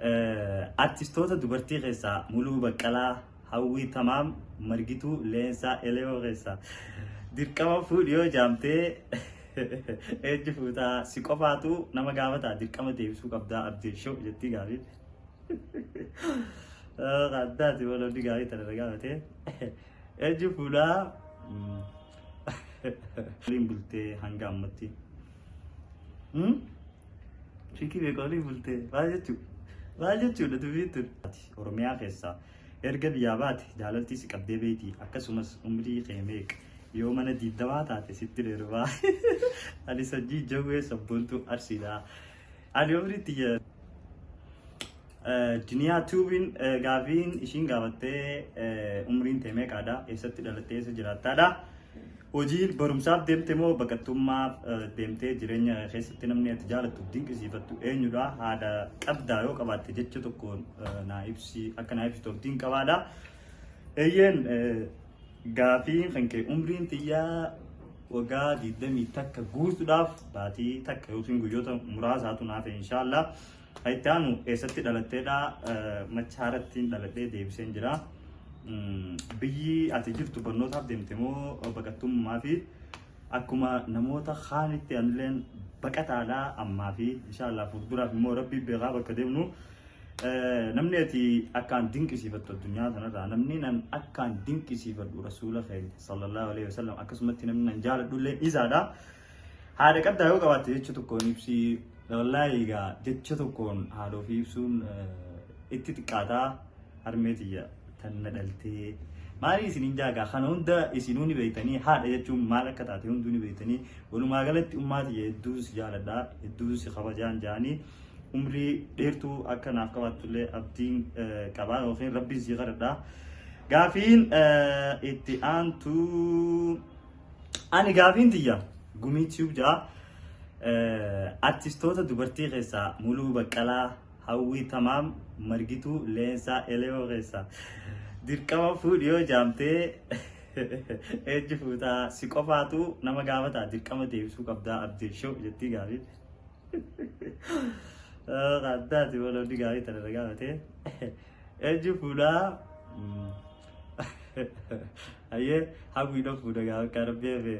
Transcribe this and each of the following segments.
Artistoota dubartii keessaa Muluu Baqqalaa, Hawwii Tamaam, Margituu Leensaa Elemoo keessaa dirqama fuudhi yoo jaamtee eenyu fuutaa? Si qofaatu nama gaafataa, dirqama deebisuu qabdaa, Abdii Show jettii gaafiin. Addaati waloonni gaafii tana na gaafatee. Eenyu fuudhaa? Waliin bultee hanga ammatti. Shikii beekaa waliin bultee maal jechuudha? Maal jechuudha dubbiin tun? Oromiyaa keessaa erga biyyaa baate jaalaltii si qabdee beekti, akkasumas umrii kee meeqa? Yoo mana 20 taate sitti dheerumaa. Ani sanyii jawwee sabboontuu Arsiidha. Ani umrii tiyya Duniyaa Tuubiin gaafiin ishiin gaafattee umriin tee meeqaadha? Eessatti dhalattee, eessa jiraattaadha? Hojii barumsaaf deemte moo baqattummaaf deemtee? Jireenya keessatti namni ati jaalattu, dinqisiifattu eenyudha? Haadha qabdaa? Yoo qabaatte jecha tokkoon naa ibsi, akka naa ibsitu abdiin qabaadha. Eeyyeen, gaafiin kan kee umriin tiyyaa waggaa 21 guutuudhaaf baatii takka yookiin guyyoota muraasaatu naaf inshaallah. Itti aanu eessatti dhalatteedha? Machaaratti dhaladhee deebiseen jira. Biyyi ati jirtu barnootaaf deemte moo baqattummaa? Fi akkuma namoota kaanitti anilleen baqataadha ammaa fi inshaallah fuulduraaf immoo Rabbi beekaa bakka deemnu. Namni ati akkaan dinqisiifattu addunyaa kanarraa? Namni nan akkaan dinqisiifadhu Rasuula keenya sallallahu alaihi wasallam, akkasumatti namni nan jaaladhu illee isaadha. Haadha qabdaa? Yoo qabaatte jecha tokkoon ibsi. Wallaahi egaa jecha tokkoon haadha ofii ibsuun itti xiqqaataa. Harmee tiyya tan na dhaltee maali isiniin jaagaa, kana hunda isinuu ni beektanii, haadha jechuun maal akka taate hunduu ni beektanii. Walumaa galatti ummaa tiyya hedduu si jaaladha, hedduu si kabajaan jaanii, umrii dheertuu akka naaf qabaattullee abdiin qabaa yookiin Rabbiin sii kadhadha. Gaafiin itti aantu, ani gaafiin tiyya Gumii Tube ja'a. Artistoota dubartii keessaa Muluu Baqqalaa, Hawwii Tamaam, Margituu Leensaa Elemoo keessaa dirqama fuudhi yoo jaamtee eenyu fuutaa? Si qofaatu nama gaafataa, dirqama deebisuu qabdaa, Abdii Show jettii gaafiin. Addaati waloonni gaafii tana na gaafatee. Eenyu fuudhaa? Hayyee, Hawwiidha fuudha gaafa akka Rabbi hafe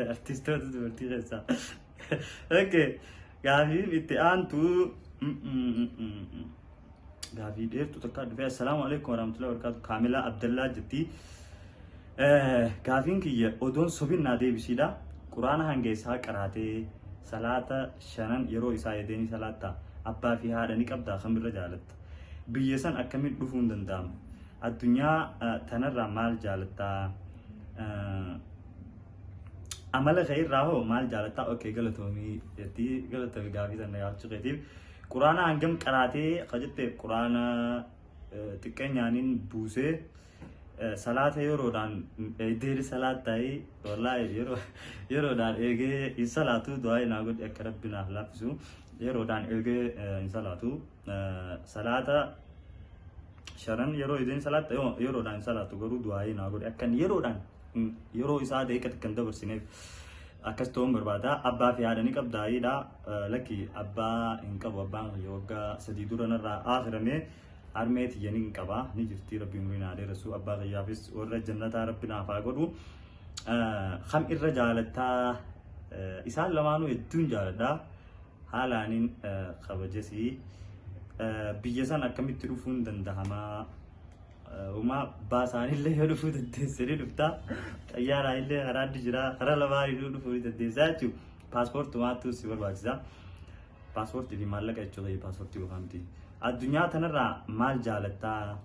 artistoota dubartii keessaa. Okay, gaafiin itti aantu gaafii dheertuu takka dhufee. Assalaamu alaikum warahmatullahi wabarakatuh. Kaamilaa Abdallaa jetti. Gaafiin kiyya odoon sobin naa deebisiidha. Quraana hanga isaa qaraatee? Salaata shanan yeroo isaa edeeni salaattaa? Abbaa fi haadha ni qabdaa? Kamirra jaalatta? Biyya san akkamiin dhufuun danda'ama? Addunyaa tanarraa maal jaalattaa? Amala kee irraa hoo maal jaalattaa? Okay, galatoomii jettii. Galatoomii gaafii sana gaafachuu keetiif. Quraana hangam qaraatee ka jette, quraana xiqqeenyaaniin buusee. Salaata yeroodhaan eegdee salaattaa? Wallaahi yeroo yeroodhaan eegee hin salaatu. Du'aa naa godhi akka Rabbi naaf laaffisu. Yeroodhaan eegee hin salaatu. Salaata shanan yeroo eegdee salaatta? Yeroodhaan hin salaatu, garuu du'aa naa godhi akkan yeroodhaan yeroo isaa daqiiqa takka hin dabarsineef akkas ta'uun barbaada. Abbaa fi haadha ni qabdaa? Lakki, abbaa hin qabu. Abbaan kiyya waggaa 3 dura narraa aakiramee. Harmee tiyya ni qaba, ni jirti, Rabbi umurii naa dheeressu. Abbaa kiyyaafis warra jannataa Rabbi naaf haa godhu. Kam irra jaalattaa? Isaan lamaanuu hedduun jaaladha. Haalaaniin kabajasii. Biyya san akkamitti dhufuun danda'amaa? Uumaa baasaanillee yoo dhufuu dandeesse ni dhufta. Xayyaaraan illee karaa jira. Karaa lamaaniinuu dhufuu ni dandeessa jechuudha. Paaspoortii maattuu si barbaachisa. Paaspoortii fi maallaqa jechuudha, paaspoortii qofaa miti. Addunyaa tanarraa maal jaalattaa?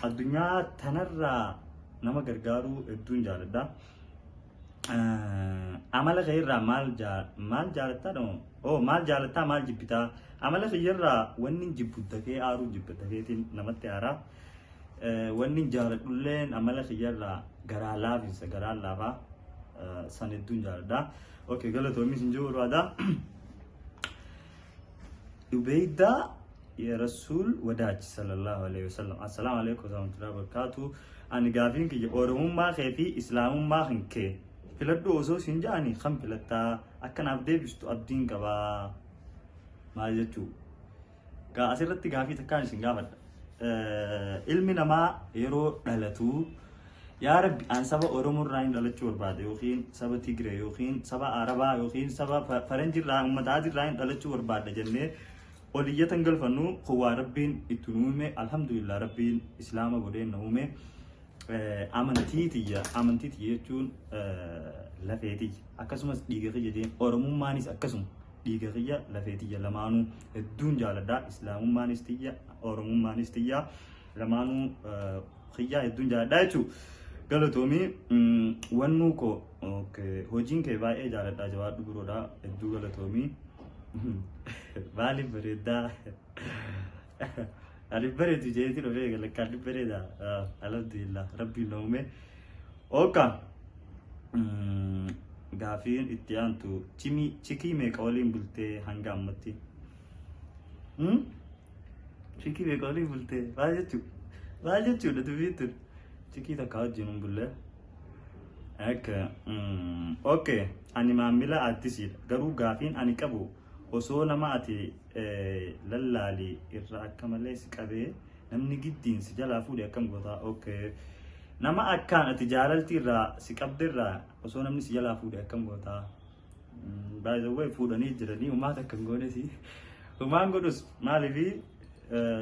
Addunyaa tanarraa nama gargaaruu hedduun jaaladha. Amala kee irraa maal maal jaalattaa dha? Oh, maal jaalattaa, maal jibbitaa? Amala kiyya irraa wanni jibbu dafee aaruu jibba, dafeetiin namatti aaraa. Wanni jaaladhulleen amala kiyya irraa garaa laafinsa, garaa laafaa san hedduun jaaladha. Okay, galatoomis hin jiru barbaada. Ubeeydaa ya Rasuul wadaaj sallallahu alaihi wasallam. Assalaamu alaikum warahmatullahi wabarakatuh. Ani gaafiin kiyya Oromummaa kee fi Islaamummaa kan kee filadhu osoo siin ja'ani kan filattaa? Akkanaaf deebistu abdiin qabaa. Maal jechuu? Gaa asirratti gaafii takkaan isin gaafadha. Ilmi namaa yeroo dhalatu yaa Rabbi an saba Oromoo irraa hin dhalachuu barbaada yookiin saba Tigree yookiin saba Arabaa yookiin saba Faranjii irraa uummata adii irraa hin dhalachuu barbaada jennee ol iyyatan galfannu kun waa Rabbiin itti nu uume. Alhamdulillah, Rabbiin Islaama godhee na uume. Amantii tiyya, amantii tiyya jechuun lafee tiyya, akkasumas dhiiga kiyya jeen. Oromummaanis akkasuma dhiiga kiyya, lafee tiyya, lamaanuu hedduun jaaladha. Islaamummaanis tiyya, Oromummaanis tiyya, lamaanuu kiyya, hedduun jaaladha jechuudha. Galatoomii wannuu koo. Hojiin kee baay'ee jaaladha, jabaadhu biroodha. Hedduu galatoomii. Maaliif bareeddaa? Ani bareedu jeeti dhufee lakkaan ni bareeda. Alhamdulillah, Rabbiin na uume. Ooka gaafiin itti aantu chimii chikii meeqa waliin bultee hanga ammatti? Chikii meeqa waliin bultee? Maal jechuu? Maal jechuudha dubbiin tun? Chikii takka wajjin hin bullee. Akka okay, ani maamila addisiidha. Garuu gaafiin ani qabu, osoo nama ati lallaali irra akka malee si qabee namni giddiin si jalaa fuudhe akkam gootaa? Okay. Nama akkaan ati jaalalti irraa si qabde irraa osoo namni si jalaa fuudhe akkam gootaa? By the way, fuudhanii jiranii umaata akkam goonesi. Umaan godhus maaliifi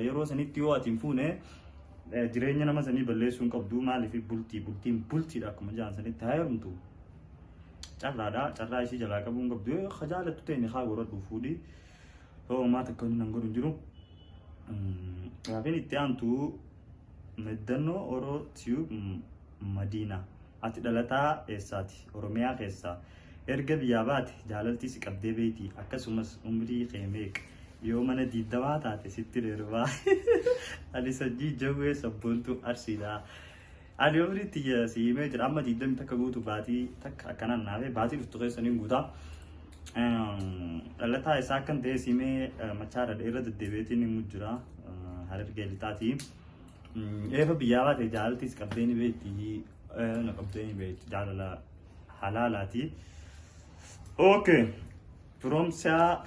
yeroo sanitti yoo ati hin fuune jireenya nama sanii balleessuu hin qabdu. Maaliifi bultii bultiin bultiidha akkuma jaan sanitti haa heerumtu. Carraadha, carraa isii jalaa qabuu hin qabdu. Yoo ka jaalattu ta'e ni haa godhadhu, fuudhi. Yoo umaata akka inni nan godhu hin jiru. Gaafiin itti aantu Meddannoo Oroo Tube Madiina. Ati dhalataa eessaati? Oromiyaa keessaa. Erga biyyaa baate jaalaltii si qabdee beektii? Akkasumas umrii kee meeqa? Yoo mana 20 taate sitti dheerumaa. Ani sanyii jawwee sabboontuu Arsiidha. Ani umrii tiyya si himee jira. Amma 21 guutu, baatii takka akkanaan naafee baatii dhuftu keessa ni guutaa. Dhalataa isaa akkan ta'e si himee, machaara irra deddeebi'eetiin himu jira. Harargee Lixaati. Eefa biyyaa baate jaalaltis qabdee ni beekti. Na qabdee ni beekti. Jaalala halaalaati. Okay. Firoomsaa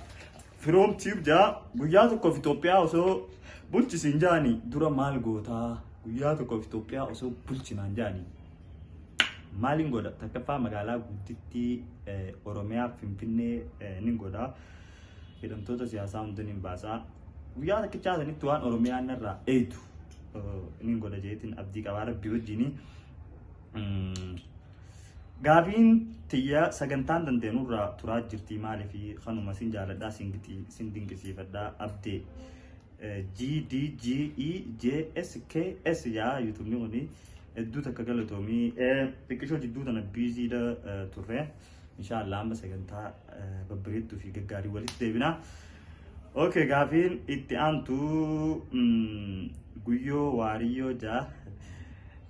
Firoom Tube jaa, guyyaa tokkoof Itoophiyaa osoo bulchisiin jaani dura maal gootaa? Guyyaa tokkoof Itoophiyaa osoo bulchinaan jaani maaliin godha? Takkaffaa magaalaa guddittii Oromiyaa Finfinnee nin godha. Hidhamtoota siyaasaa hunda nin baasaa. Guyyaa tokkichaa sanitti waan Oromiyaan narraa eeytu nin godha jeetiin abdii qabaa Rabbii wajjini. Gaafiin tiyya, sagantaan dandeenurraa turaa jirti maaliif? Kanuma sin jaaladhaa, sin dinqisiifadhaa abdee. G D G E J S K S yaa yuutuubni kuni. Hedduu takka galatoomii. Xiqqishoo jidduu tana busy dha turre. Inshaallah amma sagantaa babbareedduu fi gaggaarii walitti deebina. Okay, gaafiin itti aantu Guyyoo Waariyyoo jaa.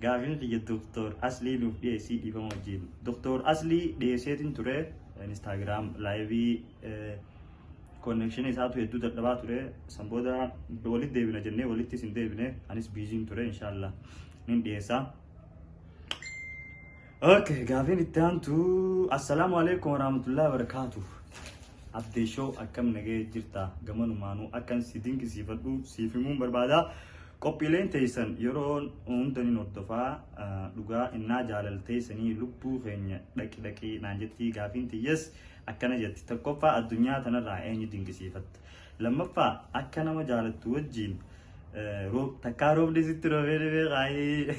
Gaafiin kiyya Doktor Aslii nuuf dhiyeessii dhiifama wajjin. Doktor Aslii dhiyeesseetiin ture Instagram live, connection isaatu hedduu dadhabaa ture. San booda walitti deebina jennee walittis hin deebine. Anis busy n ture, inshaallah nin dhiyeessa. Okay, gaafiin itti aantu, Assalaamu alaikum warahmatullahi wabarakatuh. Abdeeshoo, akkam nagee jirta? Gamanumaanuu akkan si dinqisiifadhu siif himuun barbaada. Qophiileen teessan yeroo hunda nin hordofaa. Dhugaa innaa jaalal teessanii lubbuu keenya dhaqi dhaqi naan jetti. Gaafiin tiyyas akkana jetti: tokkoffaa, addunyaa tanarraa eenyu dinqisiifatta? Lammaffaa, akka nama jaalattu wajjiin takkaa roobni sitti roobee ni beekaayii?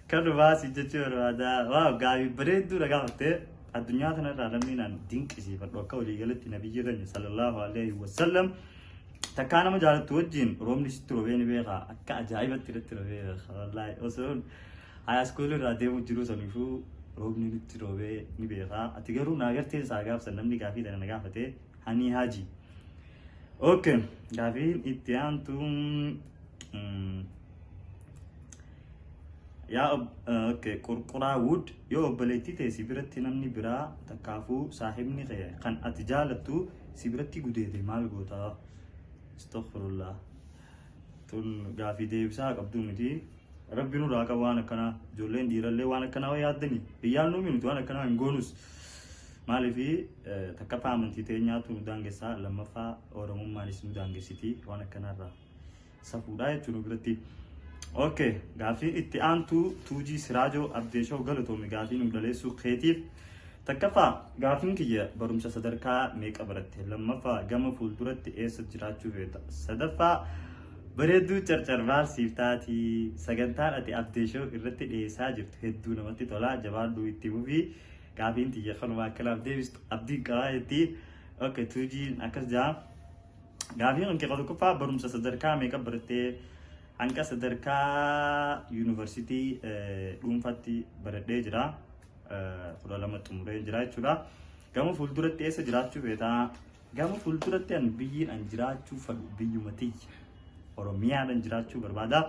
Kanumaa si jechuu barbaada. Waaw, gaafii bareedduu na gaafatte. Addunyaa tanarraa namni naan dinqisiifadhu akka waliigalatti nabiyyi keenya sallallahu alaihi wasallam. Takkaa nama jaalattu wajjin roobni sitti roobee ni beekaa? Akka ajaa'ibatti irratti roobee beeka. Wallaahi osoo high school irraa deemu jiru saniifuu roobni nutti roobee ni beekaa. Ati garuu naa gartee isaa gaafsan namni gaafii tana na gaafate Hanii Haji. Okay, gaafiin itti aantu yaa okay, Qurquraa Wood, yoo obboleettii ta'e si biratti namni biraa takkaafuu saahibni kee kan ati jaalattu si biratti gudeede maal goota? Astaghfirullah. Tun gaafii deebisaa qabduu miti. Rabbi nurraa qaba waan akkanaa. Ijoolleen dhiirallee waan akkanaa waa yaaddanii. Biyyaan nuumi nuti waan akkanaa hin goonus. Maaliif takkaffaa amantii teenyaatu nu daangessaa, lammaffaa Oromummaanis nu daangessiti, waan akkanaarraa safuudha jechuun nu biratti. Okay, gaaffiin itti aantu Tuujii Siraajoo Abdeeshoo galatoomi gaafii nu dhaleessuu keetiif. Takkaffaa gaaffiin kiyya barumsa sadarkaa meeqa baratte? Lammaffaa gama fuulduratti eessa jiraachuu feeta? Sadaffaa bareedduu Carcar maal siif taati? Sagantaan ati Abdeeshoo irratti dhiyeessaa jirtu hedduu namatti tola, jabaadhuu itti fufii. Gaaffiin tiyya kanuma akkanaaf deebistu abdiin qabaa jetti. Okay, Tuujiin akkas jaa. Gaaffiin kan kee tokkoffaa barumsa sadarkaa meeqa barattee? Hanga sadarkaa yuunivarsiitii dhuunfaatti baradhee jira. 12 xumuree jira jechuudha. Gama fuulduratti eessa jiraachuu feetaa? Gama fuulduratti an biyyiin an jiraachuu fadhu biyyuma tiyya. Oromiyaadhaan jiraachuu barbaada.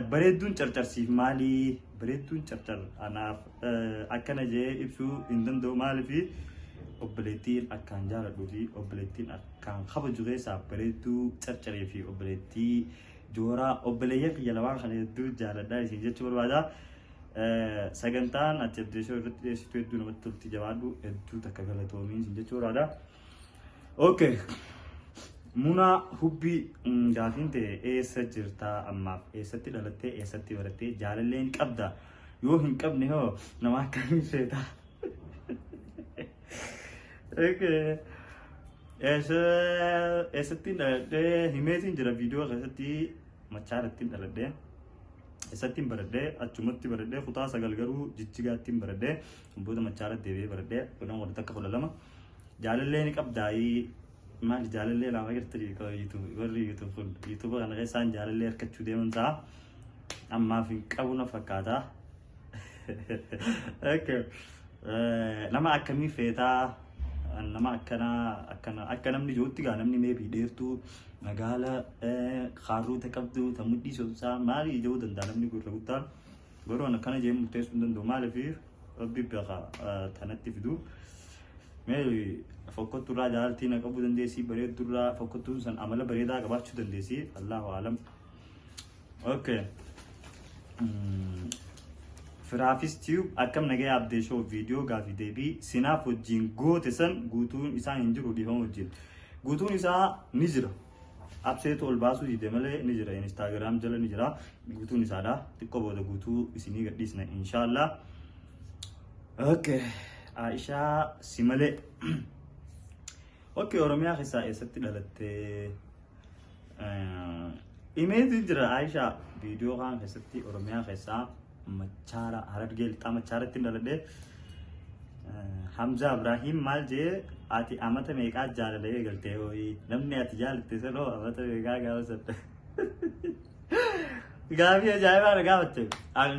Bareedduun Carcarsiif maali? Bareedduun Carcar anaaf akkana jee ibsuu hin danda'u, maaliif obboleettiin akkaan jaaladhuu fi obboleettiin akkaan kabaju keessaa bareedduu Carcaree fi obboleettii Jooraa, obboleeyyan kiyya lamaan kana hedduu jaaladhaa isin jechuu barbaada. Sagantaan ati Abdeeshoo irratti dhiyeessitu hedduu namatti tolti, jabaadhu, hedduu takka galatoomiin isin jechuu barbaada. Okay. Munaa Hubbii, gaafiin ta'e eessa jirtaa ammaaf, eessatti dhalattee, eessatti barattee, jaalallee hin qabda, yoo hin qabne hoo nama akkamii feetaa? Okay. Eessattiin dhaladhee himeetiin jira viidiyoo keessatti, Machaarattiin dhaladhee. Eessattiin baradhee? Achumatti baradhee, kutaa 9 garuu Jijjigaattiin baradhee, booda Machaaratti deebi'ee baradhee 10 10 takka 12. Jaalallee ni qabdaayii? Maali jaalallee lama agartanii YouTube, warri YouTube kun YouTube kana keessaan jaalallee harkachuu deeman ta'a. Ammaaf hin qabu na fakkaata. Okay. Nama akkamii feetaa? Nama akkanaa akkana akka namni jirutti gaa namni maybe dheertuu, magaala, kaarruuta qabdu, ta mudhii soomsaa maali jedhuu danda'a namni gurra guddaan. Garuu an akkana jee murteessuu hin danda'u, maaliif Rabbi beeka tanatti fidu. Mee fokkottuurraa jaalaltii na qabuu dandeessi, bareedduurraa fokkottuun san amala bareedaa qabaachuu dandeessi. Allahu alam. Okay. Firaafis Tube, akkam nagaya Abdeeshoo, viidiyoo gaafii deebii sinaaf wajjin goote san guutuun isaa hin jiru, dhiifama wajjin. Guutuun isaa ni jira. Abseetu ol baasuu dide malee ni jira. Instagram jala ni jira. Guutuun isaadha. Xiqqoo booda guutuu isinii gadhiisna inshaallah. Okay. Aishaa si malee. Okay, Oromiyaa keessaa eessatti dhalattee? Imeetu jira Aishaa viidiyoo kaan keessatti, Oromiyaa keessaa Machaara, Harargee Lixaa Machaaratti dhaladhee. Hamza Ibrahim maal jee? Ati amata meeqaa jaalala eegaltee hooyi? Namni ati jaalatte sanoo amata meeqaa gaafa sadda? Gaafii ajaa'ibaa na gaafatte. An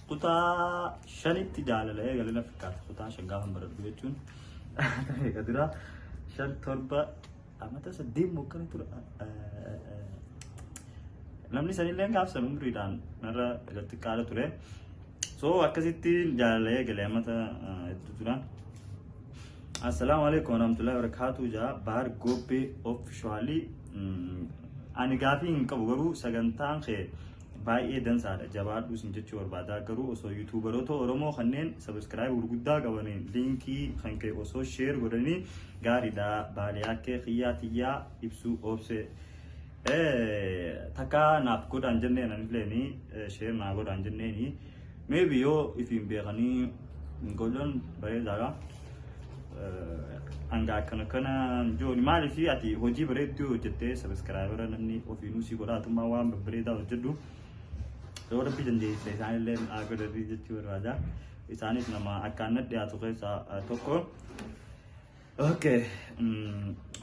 kutaa 5tti jaalala eegale na fakkaata. Kutaa 5 gaafa baradhu jechuun amata meeqa dura? 5, 7, amata 8 moo akkana tura. Namni sanillee gaafsan umriidhaan narra xiqqaadha ture. So akkasitti jaalala eegale amata hedduu tura. Assalaamu alaikum warahmatullahi wabarakatuh jaa Bahar Gobbee Officially. Ani gaafii hin qabu, garuu sagantaan kee baay'ee dansaadha, jabaadhu sin jechuu barbaada. Garuu osoo YouTuberoota Oromoo kanneen subscribe gurguddaa qabaniin linkii kan kee osoo share godhanii gaariidha. Baaliyaa kee kiyyaa tiyyaa ibsuu obse takka naaf godhaan jenneen, anilleeni share naa godhaan jenneeni, maybe yoo ifiin beekanii godhan bareedaadha. Hanga akkana kana jooni maaliif ati hojii bareedduu hojjettee subscribera namni ofiinuu si godhaatummaa waan babbareedaa hojjedhu. Yoo Rabbi dandeessise isaanillee haa godhanii jechuu barbaada. Isaanis nama akkaan na dhiyaatu keessaa tokko. Okay.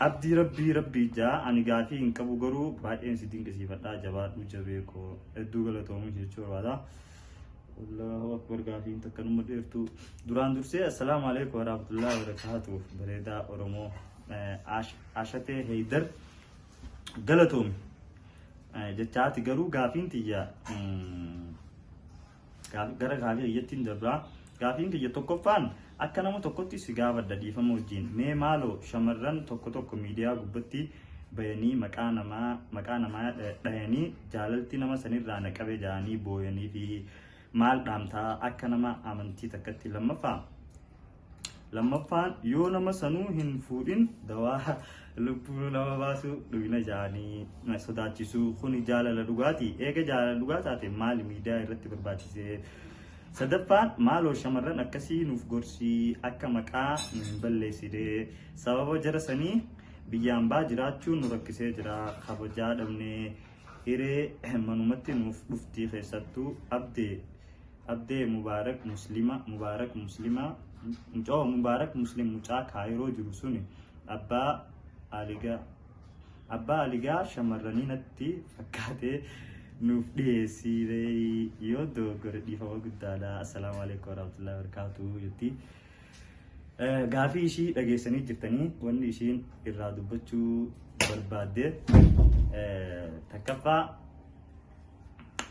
Abdii Rabbii Rabbii jaa, ani gaafii hin qabu, garuu baay'een si dinqisiifadhaa, jabaadhu jabee koo, hedduu galatoomu jechuu barbaada. Allahu akbar, gaafiin takka numa dheertu. Duraan dursee assalaamu alaikum warahmatullahi wabarakatuh. Bareedaa Oromoo Ashatee Heydar galatoomi. Jechaati garuu gaafiin tiyya gara gaafii kiyyattiin darbaa. Gaafiin kiyya tokkoffaan akka nama tokkotti si gaafadha dhiifama wajjin. Mee maaloo shamarran tokko tokko miidiyaa gubbatti bayanii maqaa namaa dhayanii jaalalti nama sanirraa na qabe jedhanii booyanii fi maal dhaamtaa akka nama amantii takkatti? Lammaffaa Lammaffaan yoo nama sanuu hin fuudhin dawaa lubbuu nama baasu dhugna jaanii sodaachisu. Kuni jaalala dhugaati. Eega jaalala dhugaa taate maali miidiyaa irratti barbaachisee? Sadaffaan maaloo shamarran akkasii nuuf gorsii, akka maqaa nu hin balleessine. Sababa jara sanii biyyaan baa jiraachuun nu rakkisee jira. Kabajaa dhabnee hiree manumatti nuuf dhufti. Keessattuu Abdee Abdee Mubaarak Muslima Mubaarak Muslima mucaa Mubaarak Muslim mucaa Kaayiroo jiru suni abbaa aligaa shamarranii natti fakkaatee nuuf dhiyeessii. Yoo dogoggore dhiifama guddaadha. Assalaamu alaikum warahmatullahi wabarakatuh jetti. Gaafii ishii dhageessanii jirtanii. Wanni ishiin irraa dubbachuu barbaadde takkaffaa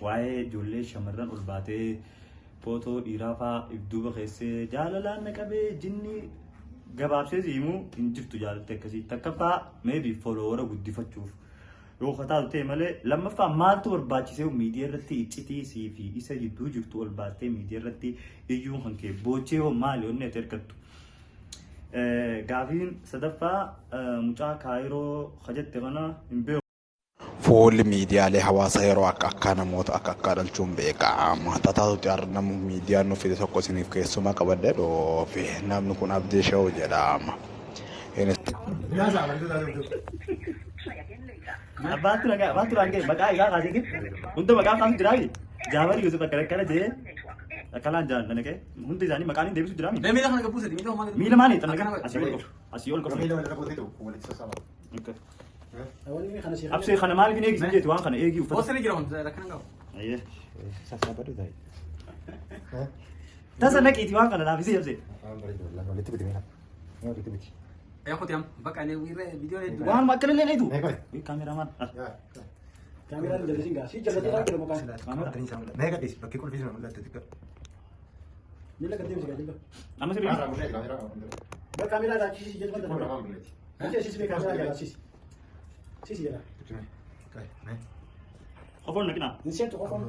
waa'ee ijoollee shamarran ol baatee footoo dhiiraa fa'aa if duuba keessee jaalalaan na qabee jinni gabaabsee si himuu hin jirtu jaalalti akkasii. Takkaffaa maybe follower guddifachuuf yoo kataatu ta'e malee, lammaffaa maaltu barbaachisee miidiyaa irratti iccitii sii fi isa jidduu jirtu ol baastee miidiyaa irratti iyyuun kan kee boochee hoo maali onni ati argattu? Gaafiin sadaffaa mucaa Kaayiroo kajette kana hin beeku. Fuulli miidiyaalee hawaasaa yeroo akka akkaa namoota akka akkaa dhalchuun beekama. Tataatutti har'a namni miidiyaan nuuf fide tokko isiniif keessumaa qabadhee dhoofe. Namni kun Abdii Shawuu jedhama. Innis Abbaatu nagaa abbaatu raangee maqaa isaa kaaseeti hunda maqaa kaasu jiraayi. Jaabari Yusuf akkana akkana jee akkanaan jaan naqee hundi isaanii maqaan hin deebisu jiraami. Miila kana gabbuu miila maali? Miila maali? Xannaqa asii ol qofa. Asii ol qofa. Miila walirra buuteetu walitti sassaaba. Absee kana maaliif hin eegsisin jeetu waan kana eegii uffata. Osoo jira wanti rakkina qabu. Ayyee. Sassaabadhu ta'i. Tasa naqiiti waan kana laafisee absee. Walitti biti miila. Walitti biti. Ee kuti am bakka inni wirree viidiyoo hedduu. Waan akkana illee dheetu. Mee qoy. Kaameramaan. Kaameraan jallisin gaa. Si jallatee jira mukaan. Mee gadhiisi bakki qulfii sun mul'atte xiqqoo. Miila gad deemsi gaa jilba. Amma sirrii. Bar kaameraa irraa achi sisi jilba dana. Achi sisi mee kaameraa jalaa sisi. Sisi jalaa. Qofoon naqinaa. Hin seentu qofoon.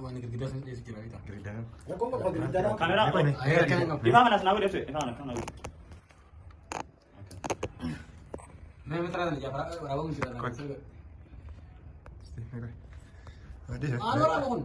Waan girgiddaa sun dhiyeessu jira beektaa. Rakkoon qabu girgiddaadhaa. Kaameraa. Ayee rakkina qabu. Ifaa kanas naa godhi absee. Ifaa kana kana godhi. Mee mee taraa sana waraabaa jira. Maal waraaba kun?